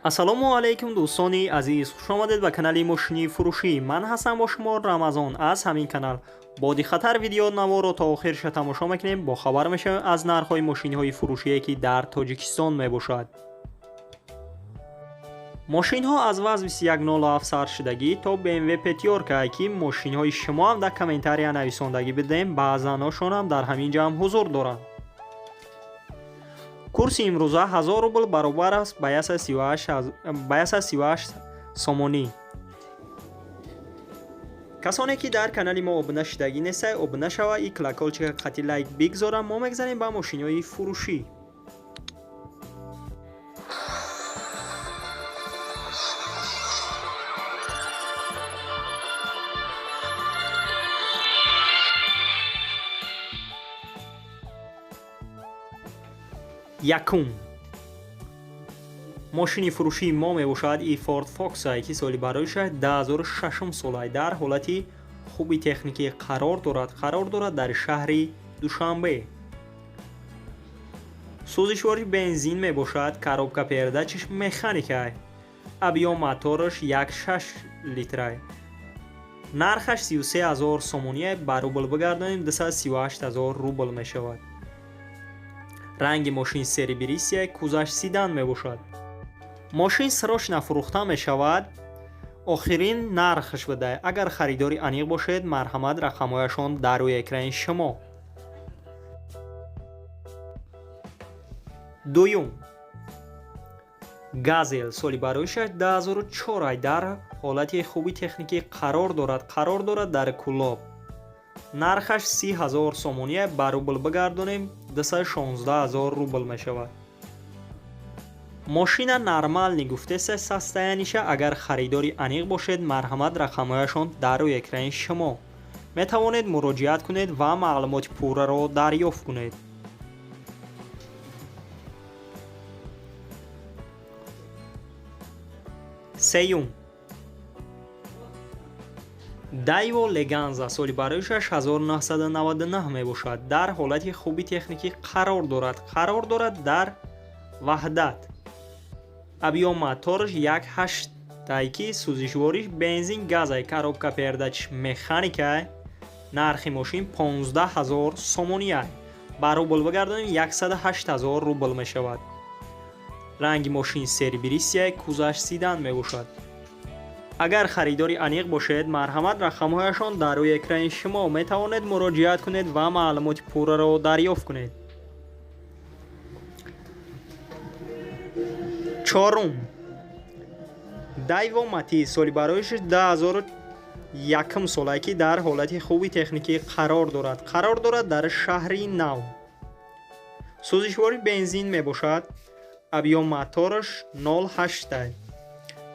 Ассалому алайкум, дӯстони азиз, хушомадед ба канали мошини фурӯшӣ. Ман ҳастам бо шумо Рамазон аз ҳамин канал. Бо диққаттар видео наворо то охирша тамошо мекунем, бохабар мешавем аз нархҳои мошинҳои фурӯшие, ки дар Тоҷикистон мебошад. Мошинҳо аз ВАЗ 2107 сар шудагӣ то BMW пятёрка, ки мошинҳои шумо ҳам дар комментария нависондагӣ бидем, баъзаношонам дар ҳамин ҷо ҳам ҳузур доранд. Курси имрӯза 1000 рубл баробар аст ба 138 сомонӣ. Касоне ки дар канали мо обуна шудагӣ нестай, обуна шава и колокольчика қати лайк бигзора. Мо мегзарем ба мошинҳои фурӯшӣ. Якум мошини фурӯшии мо мебошад и Ford Focus, ки соли бароиша 2006 солай, дар ҳолати хуби техникӣ қарор дорад. Қарор дорад дар шаҳри Душанбе. Сӯзишвори бензин мебошад, коробка передачиш механикай, объём мотораш 1,6 литрай. Нархаш 33 ҳазор сомония, ба рубл бигардонем, 238 ҳазор рубл мешавад. Ранги мошин серебристый, кузаш седан мебошад. Мошин срочно фурӯхта мешавад. Охирин нархаш буда. Агар харидори аниқ бошед, марҳамат, рақамҳояшон дар рӯи экрани шумо. Дуюм Газел, соли бароишаш 2004, дар ҳолати хуби техникӣ қарор дорад. Қарор дорад дар Кӯлоб. Нархаш 30 ҳазор сомония, ба рубл бигардонем, 216 ҳазор рубл мешавад. Мошина нормальный гуфтеса состояниша. Агар харидори аниқ бошед, марҳамат, рақамҳояшон дар рӯи экрани шумо, метавонед муроҷиат кунед ва маълумоти пурраро дарёфт кунед. Сеюм Дайво Леганза, соли бароишаш 1999 мебошад, дар ҳолати хуби техникӣ қарор дорад. Қарор дорад дар Ваҳдат. Объём мотораш 1,8 ки сӯзишвориш бензин газай, коробка передачиш механикай. Нархи мошин 15 ҳазор сомониай, ба рубл бигардонем, 108 ҳазор рубл мешавад. Ранги мошин серебристый, кузаш седан мебошад. Агар харидори аниқ бошед, марҳамат, рақамҳояшон дар рӯи экрани шумо, метавонед муроҷиат кунед ва маълумоти пурраро дарёфт кунед. Чорум Дайво Матиз, соли бароишаш 2001 солае, ки дар ҳолати хуби техникӣ қарор дорад. Қарор дорад дар шаҳри Нав. Сӯзишвори бензин мебошад, объём мотораш 0,8,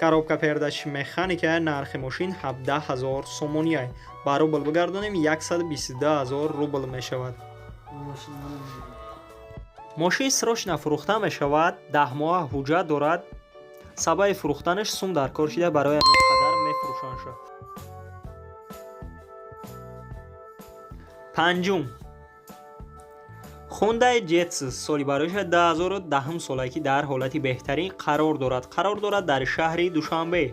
коробка передачи механика. Нархи мошин 17 ҳазор сомония, ба рубл бигардонем, 122 ҳазор рубл мешавад. Мошин срочно фурӯхта мешавад, 10 моҳа ҳуҷҷат дорад. Сабаби фурӯхтанаш сум дар кор шида, барои ҳамин қадар мефурӯшандша. Панҷум Хундай Джетс, соли бароиша 2010 солае, ки дар ҳолати беҳтарин қарор дорад. Қарор дорад дар шаҳри Душанбе.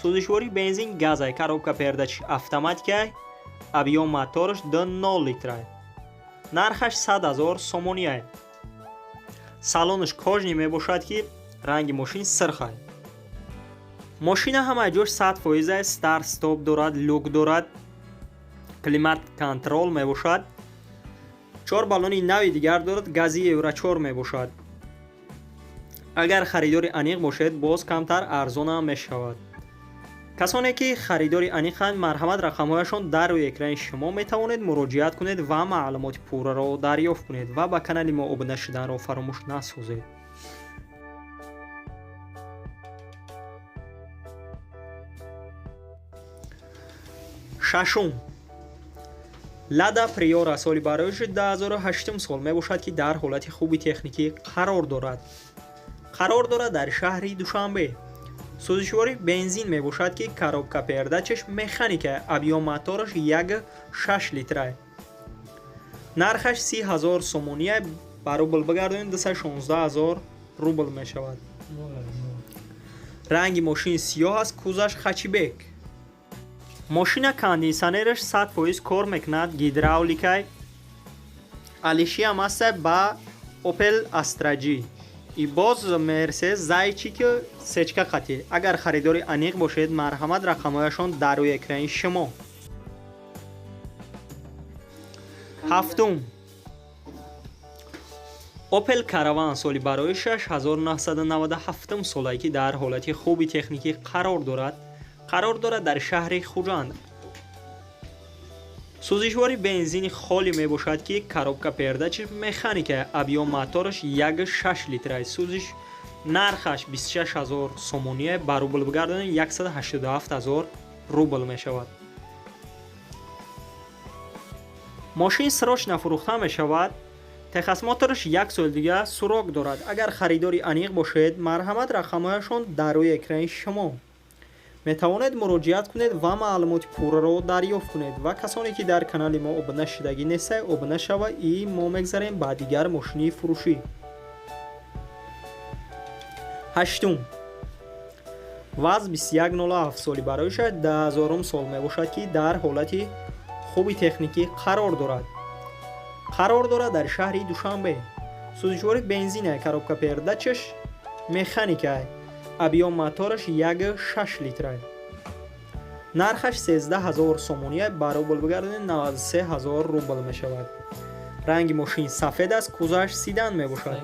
Сӯзишвори бензин газай, коробка передачи автоматикай, объём мотораш 2,0 литрай. Нархаш 100 ҳазор сомониай. Салонаш кожаный мебошад, ки ранги мошин сирхай. Мошина ҳамаи ҷош 100%, старт стоп дорад, люк дорад, климат контроль мебошад, чор баллони нави дигар дорад, гази Евро 4 мебошад. Агар харидори аниқ бошед, боз камтар арзонам мешавад. Касоне ки харидори аниқанд, марҳамат, рақамҳояшон дар рӯи экрани шумо, метавонед муроҷиат кунед ва маълумоти пурраро дарёфт кунед ва ба канали мо обуна шуданро фаромӯш насозед. Шашум Лада Приора, соли бароиши 2008 сол мебошад, ки дар ҳолати хуби техникӣ қарор дорад. Қарор дорад дар шаҳри Душанбе. Сӯзишвори бензин мебошад, ки коробка передачаш механика, объём мотораш 1,6 литрай. Нархаш 30 ҳазор сомония, ба рубл бигардонем, 216 ҳазор рубл мешавад. Ранги мошин сиёҳ аст, кузаш хачибек. Мошина кондитсионераш 100% кор мекунад, гидравликай. Алишиам аста ба Opel Astra G. И боз Mercedes зайчики сечка қатӣ. Агар харидори аниқ бошед, марҳамат, рақамҳояшон дар рӯи экрани шумо. Ҳафтум. Opel Caravan соли барои 1997 солае ки дар ҳолати хуби техникӣ қарор дорад. Қарор дорад дар шаҳри Хуҷанд. Сӯзишвори бензини холӣ мебошад ки коробка передачи механика, объём мотораш 1,6 литра. Сӯзиш нархаш 26 000 сомоние, ба рубл бигардонем 187 000 рубл мешавад. Мошин срочно фурӯхта мешавад. Техосмотраш як сол дига срок дорад. Агар харидори аниқ бошед, марҳамат, рақамҳояшон дар рӯи экрани шумо. Метавонед муроҷиат кунед ва маълумоти пурраро дарёфт кунед. Ва касоне ки дар канали мо обуна шудагӣ нестед, обуна шава и мо мегзарем ба дигар мошини фурӯшӣ. Ҳаштум. ВАЗ 2107 соли барои 2000 сол мебошад ки дар ҳолати хуби техникӣ қарор дорад. Қарор дорад дар шаҳри Душанбе. Сӯзишвори бензина, коробка передачаш механика, объём мотораш 1,6 литра. Нархаш 13 000 сомония, ба рубл бигардонем 93 000 рубл мешавад. Ранги мошин сафед аст, кузаш седан мебошад.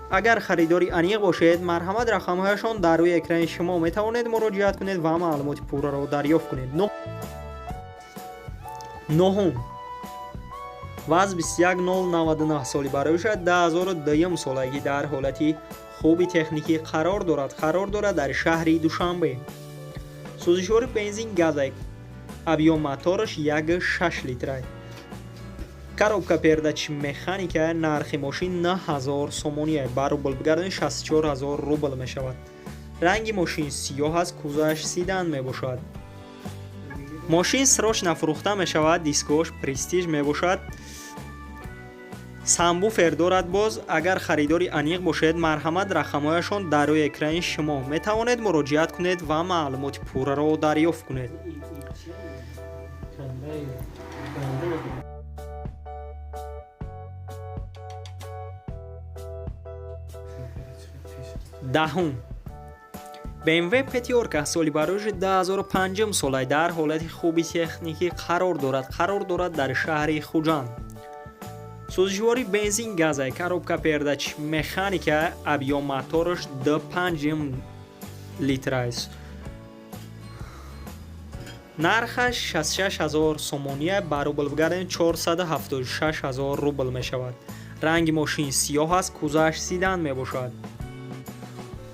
Агар харидори аниқ бошед, марҳамат, рақамҳояшон дар рӯи экрани шумо, метавонед муроҷиат кунед ва маълумоти пурраро дарёфт кунед. Нуҳум. ВАЗ 21099 соли барои 2002 солае ки дар ҳолати хуби техникӣ қарор дорад. Қарор дорад дар шаҳри Душанбе. Сӯзишвори бензин газай, объём мотораш 1,6 литра. Коробка передачи механика, нархи мошин 9000 сомония, ба рубл бигардонем 64 000 рубл мешавад. Ранги мошин сиёҳ аст, кузаш седан мебошад. Мошин срочно фурӯхта мешавад, дискош престиж мебошад. Сабвуфер дорад боз. Агар харидори аниқ бошед, марҳамат, рақамҳояшон дар рӯи экрани шумо. Метавонед муроҷиат кунед ва маълумоти пурраро дарёфт кунед. Даҳум. BMW Пятёрка соли барои 2005 солай дар ҳолати хуби техникӣ қарор дорад. Қарор дорад дар шаҳри Хуҷанд. Сӯзишвори бензин газай, коробка передач механика, объём мотораш 2,5 литра аст. Нархаш 66 000 сомония, ба рубл бигардонем 476 000 рубл мешавад. Ранги мошин сиёҳ аст, кузаш седан мебошад.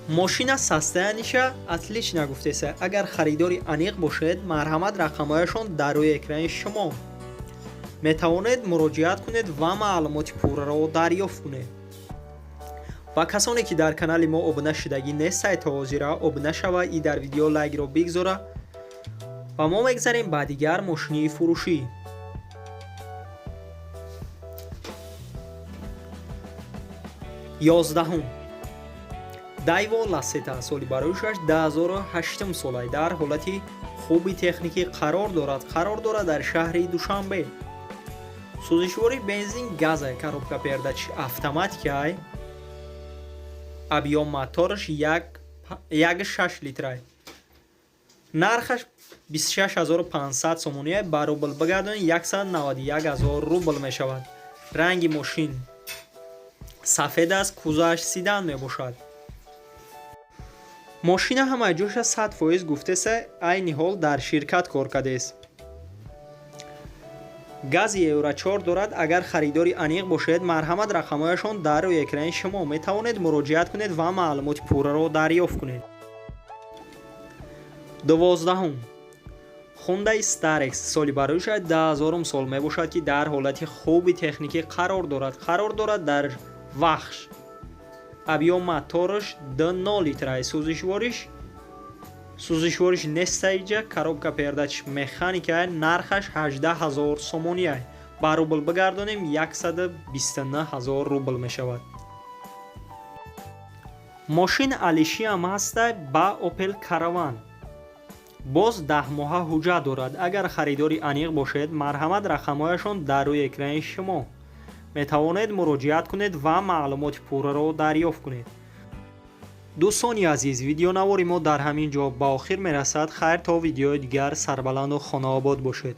Мошина состояниеша отлично гуфтеса. Агар харидори аниқ бошед, марҳамат, рақамҳояшон дар рӯи экрани шумо. Метавонед муроҷиат кунед ва маълумоти пурраро дарёфт кунед. Ва касоне ки дар канали мо обуна шудагӣ нестед, то ҳозира обуна шава и дар видео лайкро бигзора. Ва мо мегзарем ба дигар мошини фурӯшӣ. 11. Дайво Ласета соли барои 2008 солай дар ҳолати хуби техникӣ қарор дорад. Қарор дорад дар шаҳри Душанбе. Сӯзишвори бензин газай, коробка передач автоматикай, объём мотораш 1,6 литрай. Нархаш 26 500 сомония, ба рубл бигардонем 191 000 рубл мешавад. Ранги мошин сафед аст, кузаш седан мебошад. Мошина ҳамаи ҷоша 100% гуфтеса, айни ҳол дар ширкат кор кардааст. Гази Евро 4 дорад. Агар харидори аниқ бошед, марҳамат, рақамҳояшон дар рӯи экрани шумо, метавонед муроҷиат кунед ва маълумоти пурраро дарёфт кунед. 12. Hyundai Starex соли барои 2000 сол мебошад ки дар ҳолати хуби техникӣ қарор дорад. Қарор дорад дар Вахш. Объём мотораш 2,0 литра. Сӯзишвориш нестаиҷа, коробка передач механика, нархаш 18 000 сомония. Ба рубл бигардонем 129 000 рубл мешавад. Мошин алишиам ҳаста ба Opel Caravan. Боз 10 моҳа ҳуҷҷат дорад. Агар харидори аниқ бошед, марҳамат, рақамҳояшон дар рӯи экрани шумо, метавонед муроҷиат кунед ва маълумоти пурраро дарёфт кунед. Дӯстони азиз, видеонавори мо дар ҳамин ҷо ба охир мерасад. Хайр, то видеои дигар сарбаланду хонаобод бошед.